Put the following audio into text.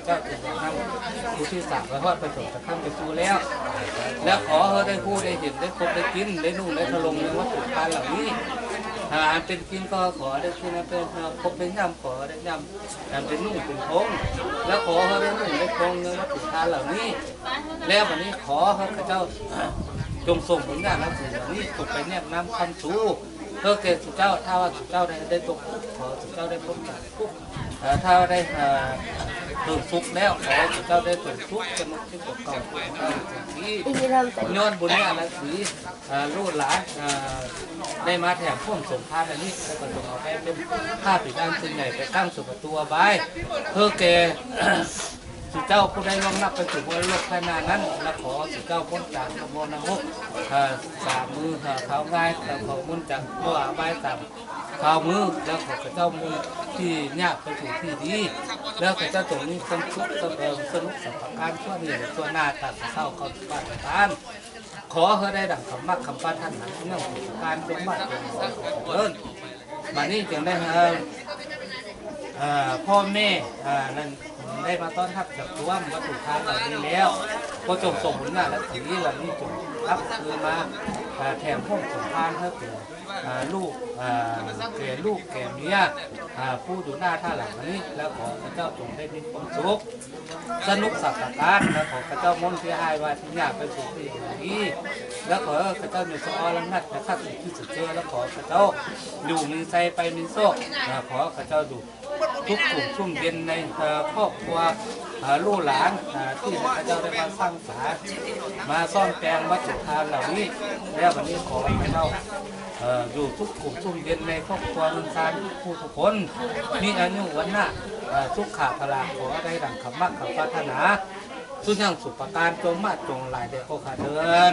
ເຈົ້າຈະນຳຜູ້ທີ່ສາມໄປຮອດປະສົງສະຄຳໄປສູ່ແລ້ວ ແລະ ຂໍເຮົາໄດ້ຮູ້ໄດ້ເຫັນ ໄດ້ພົບໄດ້ກິນ ໄດ້ນຸ່ງໄດ້ທະລົງໃນວັດຖຸທານເຫຼົ່ານີ້ ອ່າ ອັນເປັນກິນກໍຂໍໄດ້ກິນ ອັນເປັນ ອ່າ ພົບໄດ້ຍ່ຳ ຂໍໄດ້ຍ່ຳ ອັນເປັນນຸ່ງເປັນໂພງ ແລະ ຂໍເຮົາໄດ້ນຸ່ງໄດ້ໂພງໃນວັດຖຸທານເຫຼົ່ານີ້ ແລ້ວບັດນີ້ຂໍເຮົາເຈົ້າ ຈົ່ງສົ່ງບຸນຍາລາສີເຫຼົ່ານີ້ ຈົ່ງໄປແນບນຳຄ້ຳຊູ ເພື່ອແກ່ສູ່ເຈົ້າ ຖ້າວ່າສູ່ເຈົ້າໄດ້ ໄດ້ຕົກທຸກ ຂໍສູ່ເຈົ້າໄດ້ພົບຈາກທຸກ ເອີ ຖ້າວ່າໄດ້ ເອີ ເຖິງສຸກແລ້ວ ຂໍສູ່ເຈົ້າໄດ້ເຖິງສຸກ ຈະໝົດທີ່ຕົກເກົ່າ ທີ່ເຈົ້າເປັນທີ່ ຍ້ອນບຸນຍາລາສີ ເອີ ລູກຫຼານ ເອີ ໄດ້ມາແຖມພວມສົມພານອັນນີ້ ແລ້ວກໍຈົ່ງເອົາໄປເປັນຜ້າປີກອັນເປັນໃຫຍ່ ໄປຕັ້ງສູ່ປະຕູອະບາຍ ເພື່ອແກ່ ສູ່ເຈົ້າຜູ້ໃດລ່ວງລັບໄປສູ່ມະລະໂລກພາຍໜ້ານັ້ນ ແລະ ຂໍສູ່ເຈົ້າພົ້ນຈາກມະນະຮົກ ເອີ ສາມມື້ ເອີ ຄາວງ່າຍ ແລະ ຂໍມົນຈາກມະອະບາຍສາມຄາວມື້ ແລະ ຂໍເຈົ້າມຸ້ງທີ່ຍາກໄປສູ່ທີ່ດີ ແລະ ຂໍເຈົ້າຈົ່ງມີຄວາມສຸກ ສະເພາະສະໜຸກສະປະການ ຊົ່ວນີ້ຊົ່ວໜ້າ ຕາມເຊົ້າເຂົ້າປານ ຂໍເຮົາໄດ້ດັ່ງຄຳມັກຄຳປາດຖະໜາ ເລື່ອງການສົມບັດເປັນຂອງເພິ່ນ ບາດນີ້ຈຶ່ງໄດ້ ເອີ ເອີ ພໍ່ແມ່ ເອີ ນັ້ນໄດ້ມາຕ້ອນຮັບຈາກຕົວມວັດຖຸທານເຫຼົ່ານີ້ແລ້ວ ກໍຈົ່ງສົ່ງບຸນຍາລາສີເຫຼົ່ານີ້ ຈົ່ງກັບຄືນມາ ເອີ ແຖມພວມສົມພານໃຫ້ແກ່ ເອີ ລູກ ເອີ ແກ່ລູກແກ່ເມຍ ເອີ ຜູ້ຢູ່ໜ້າທ່ານເຫຼົ່ານີ້ ແລ້ວຂໍເຂົາເຈົ້າຈົ່ງໄດ້ມີຄວາມສຸກ ສະໜຸກສາກາການ ແລະ ຂໍເຂົາເຈົ້າມົນທີ່ຮ້າຍວ່າທີ່ຍາກໄປສູ່ທີ່ດີ ແລະ ຂໍເຂົາເຈົ້າມີສະອອລະໜັດ ແລະ ຄັກສິດທີ່ສຸດເຈີ ແລະ ຂໍເຂົາເຈົ້າຢູ່ມີໄຊໄປມີໂຊກ ແລະ ຂໍເຂົາເຈົ້າຢູ່ທຸກສຸກຊຸ່ມເຢັນໃນ ເອີ ຄອບຄົວ ເອີ ລູກຫຼານ ເອີ ທີ່ເຂົາເຈົ້າໄດ້ມາສ້າງສາ ມາສ້ອມແປງວັດຖຸທານເຫຼົ່ານີ້ ແລ້ວບັດນີ້ຂໍເຂົາເຈົ້າ ເອີ ຢູ່ທຸກສຸກຊຸ່ມເຢັນໃນຄອບຄົວເຮືອນຊານທຸກຜູ້ທຸກຄົນ ມີອາຍຸວັນນະ ເອີ ສຸຂະພະລະ ຂໍໄດ້ດັ່ງຄຳມັກຄຳປາດຖະໜາ ສຸຍັງສຸປະການ ຈົ່ງມາຈົ່ງຫຼາຍແດ່ກໍຂະເທີນ.